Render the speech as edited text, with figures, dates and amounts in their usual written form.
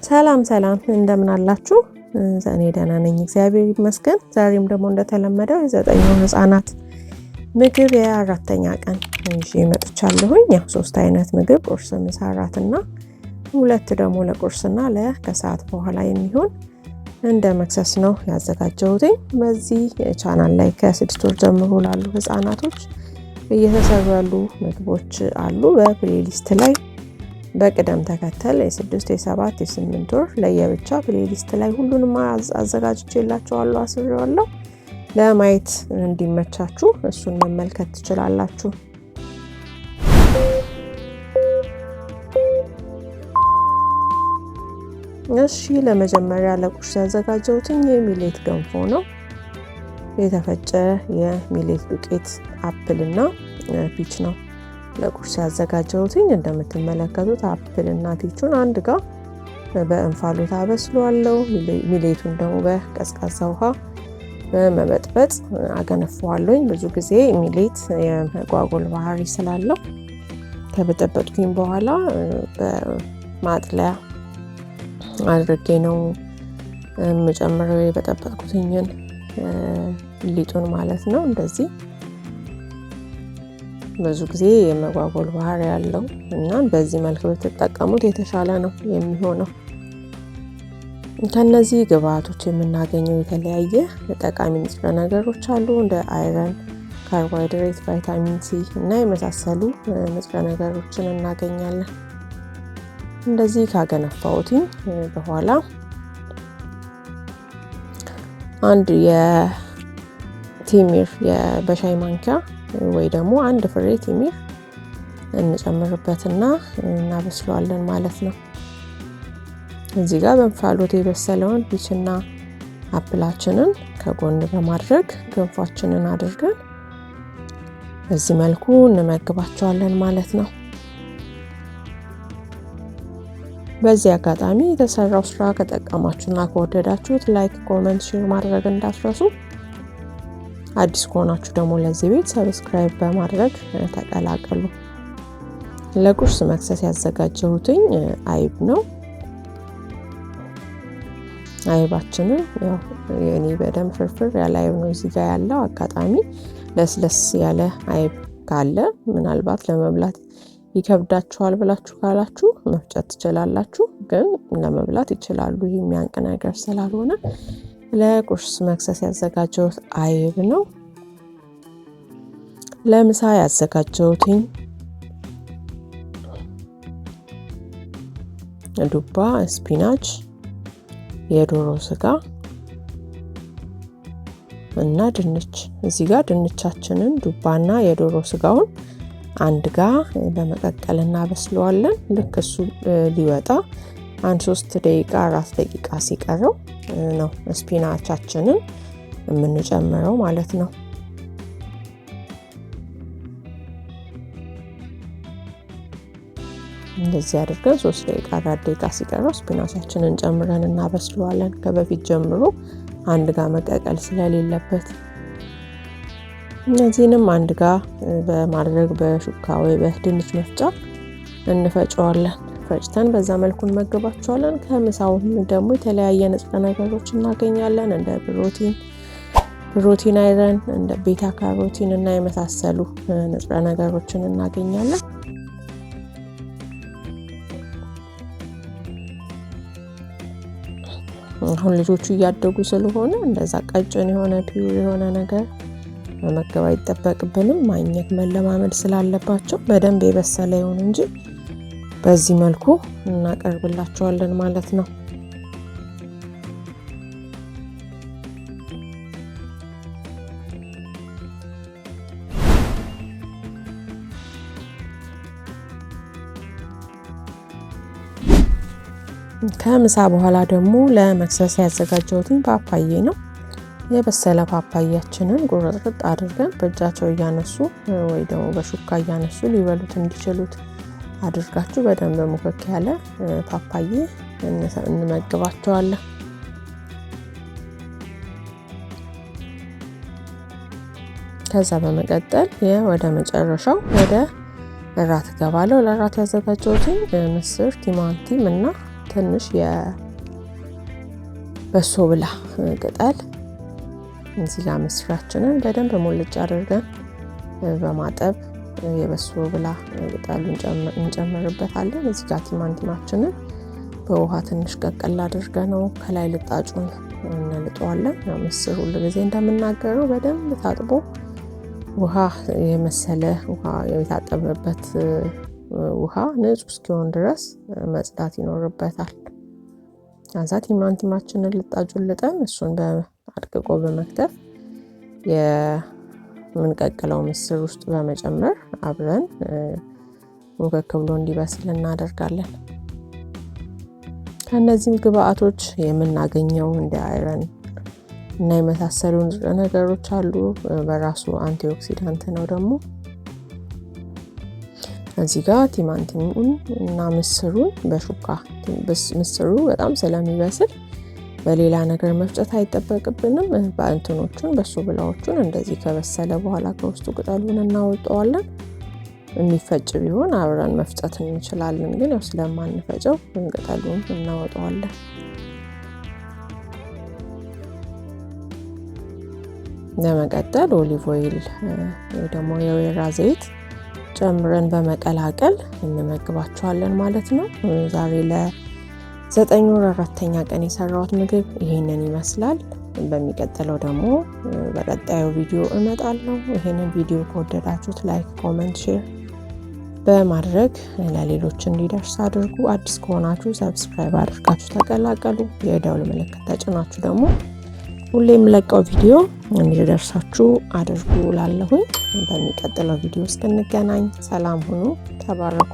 ሰላም ሰላም እንደምን አላችሁ? እኔ ደህና ነኝ፣ እግዚአብሔር ይመስገን። ዛሬም ደግሞ እንደተለመደው የ9 ህጻናት ምግብ የአራተኛ ቀን ይዤ መጥቻለሁኝ። ያው 3 አይነት ምግብ ቁርስ፣ ምሳ፣ እራትና 2 ደግሞ ለቁርስና ለከሰዓት በኋላ የሚሆን እንደ መክሰስ ነው ያዘጋጀሁት። በዚህ ቻናል ላይ ከ6 ወር ጀምሮ ላሉ ህጻናቶች እየተሰሩ ያሉ ምግቦች አሉ። በ playlist ላይ በቅደም ተከተል የ6 የ7 የ8 ወር ለየብቻ playlist ላይ ሁሉንም አዘጋጅቼላችኋለሁ፣ አስሬዋለሁ። ለማየት እንዲመቻችሁ እሱን መመልከት ትችላላችሁ። እሺ፣ ለመጀመሪያ ለቁርስ ያዘጋጀሁት የ millet ገንፎ ነው። የተፈጨ የ millet ዱቄት፣ apple እና peach ነው ለቁርስ ያዘጋጀሁት። እንደምትመለከቱት apple እና peach ኡን አንድ ጋር በእንፋሎት አበስለዋለሁ። millet ኡን ደግሞ በቀዝቃዛ ውሃ በመበጥበጥ አገነፈዋለሁኝ። ብዙ ጊዜ millet የመጓጎል ባህሪ ስላለው ከበጠበጥኩኝ በኋላ በማጥለያ አድርጌ ነው የምጨምረው የበጠበጥኩትኝን ሊጡን ማለት ነው። እንደዚህ ብዙ ጊዜ የመጓጎል ባህሪ ያለው እና በዚህ መልክ ብትጠቀሙት የተሻለ ነው የሚሆነው። ከነዚህ ግብአቶች የምናገኘው የተለያየ ጠቃሚ ንጥረ ነገሮች አሉ። እንደ iron፣ ካርቦሃይድሬት፣ ቫይታሚን ሲ እና የመሳሰሉ ንጥረ ነገሮችን እናገኛለን። እንደዚህ ካገነፋሁትኝ በኋላ አንድ የቴምር በሻይ ማንኪያ ወይ ደግሞ አንድ ፍሬ ቴምር እንጨምርበትና እናበስለዋለን ማለት ነው። እዚህ ጋር በእንፋሎት የበሰለውን peach ና apple ኣችንን ከጎን በማድረግ ገንፏችንን አድርገን በዚህ መልኩ እንመግባቸዋለን ማለት ነው። በዚህ አጋጣሚ የተሰራው ስራ ከጠቀማችሁና ከወደዳችሁት like፣ comment፣ share ማድረግ እንዳትረሱ። አዲስ ከሆናችሁ ደግሞ ለዚህ ቤት subscribe በማድረግ ተቀላቀሉ። ለቁርስ መክሰስ ያዘጋጀሁትኝ አይብ ነው። አይባችንን ያው የኔ በደንብ ፍርፍር ያለ አይብ ነው እዚህ ጋር ያለው። አጋጣሚ ለስለስ ያለ አይብ ካለ ምናልባት ለመብላት ይከብዳችኋል ብላችሁ ካላችሁ መፍጨት ትችላላችሁ፣ ግን ለመብላት ይችላሉ። ይሄ የሚያንቅ ነገር ስላልሆነ ለቁርስ መክሰስ ያዘጋጀሁት አይብ ነው። ለምሳ ያዘጋጀሁት ዱባ፣ spinach፣ የዶሮ ስጋ እና ድንች። እዚህ ጋር ድንቻችንን ዱባና የዶሮ ስጋውን አንድ ጋር በመቀቀል እናበስለዋለን። ልክ እሱ ሊወጣ አንድ 3 ደቂቃ 4 ደቂቃ ሲቀረው ነው spinach ኣችንን የምንጨምረው ማለት ነው። እንደዚህ አድርገን 3 ደቂቃ 4 ደቂቃ ሲቀረው spinach ኣችንን ጨምረን እናበስለዋለን። ከበፊት ጀምሮ አንድ ጋር መቀቀል ስለሌለበት እነዚህንም አንድ ጋር በማድረግ በሹካ ወይ በድንች መፍጫ እንፈጨዋለን። ፈጭተን በዛ መልኩ እንመግባቸዋለን። ከምሳው ደግሞ የተለያየ ንጥረ ነገሮች እናገኛለን። እንደ ፕሮቲን፣ iron፣ እንደ beta carotene እና የመሳሰሉ ንጥረ ነገሮችን እናገኛለን። አሁን ልጆቹ እያደጉ ስለሆነ እንደዛ ቀጭን የሆነ pure የሆነ ነገር መመገብ አይጠበቅብንም። ማኘክ መለማመድ ስላለባቸው በደንብ የበሰለ ይሁን እንጂ በዚህ መልኩ እናቀርብላቸዋለን ማለት ነው። ከምሳ በኋላ ደግሞ ለመክሰስ ያዘጋጀሁትን ፓፓዬ ነው። የበሰለ ፓፓያችንን ቁርጥርጥ አድርገን በእጃቸው እያነሱ ወይ ደግሞ በሹካ እያነሱ ሊበሉት እንዲችሉት አድርጋችሁ በደንብ ሙክክ ያለ ፓፓዬ እንመግባቸዋለን። ከዛ በመቀጠል ወደ መጨረሻው ወደ እራት እገባለሁ። ለእራት ያዘጋጀሁትን ምስር፣ ቲማቲም እና ትንሽ የበሶ ብላ ቅጠል። እዚህ ጋር ምስራችንን በደንብ ሞልጭ አድርገን በማጠብ የበሶ ብላ ቅጠሉን እንጨምርበታለን። እዚህ ጋር ቲማቲማችንን በውሃ ትንሽ ቀቀል አድርገነው ከላይ ልጣጩን እንልጠዋለን። ያው ምስር ሁል ጊዜ እንደምናገረው በደንብ ታጥቦ ውሃ የመሰለ ውሃ የታጠበበት ውሃ ንጹህ እስኪሆን ድረስ መጽዳት ይኖርበታል። ከዛ ቲማቲማችንን ልጣጩን ልጠን እሱን አድቅቆ በመክተፍ የምንቀቅለው ምስር ውስጥ በመጨመር አብረን ሙከክ ብሎ እንዲበስል እናደርጋለን። ከእነዚህም ግብአቶች የምናገኘው እንደ iron እና የመሳሰሉ ንጥረ ነገሮች አሉ። በራሱ antioxidant ነው ደግሞ። እዚህ ጋር ቲማቲሙን እና ምስሩን በሹካ፣ ምስሩ በጣም ስለሚበስል በሌላ ነገር መፍጨት አይጠበቅብንም። በእንትኖቹን በሶ ብላዎቹን እንደዚህ ከበሰለ በኋላ ከውስጡ ቅጠሉን እናወጣዋለን። የሚፈጭ ቢሆን አብረን መፍጨት እንችላለን፣ ግን ያው ስለማንፈጨው ቅጠሉን እናወጣዋለን። ለመቀጠል olive oil ወይ ደግሞ የወይራ ዘይት ጨምረን በመቀላቀል እንመግባቸዋለን ማለት ነው። ዛሬ ለ9 ወር 4ኛ ቀን የሰራሁት ምግብ ይሄንን ይመስላል። በሚቀጥለው ደግሞ በቀጣዩ ቪዲዮ እመጣለሁ። ይሄንን ቪዲዮ ከወደዳችሁት like፣ comment፣ share በማድረግ ለሌሎች እንዲደርስ አድርጉ። አዲስ ከሆናችሁ subscribe አድርጋችሁ ተቀላቀሉ። የደውል ምልክት ተጭናችሁ ደግሞ ሁሌ የምለቀው ቪዲዮ እንዲደርሳችሁ አድርጉ እላለሁኝ። በሚቀጥለው ቪዲዮ እስክንገናኝ ሰላም ሁኑ። ተባረኩ።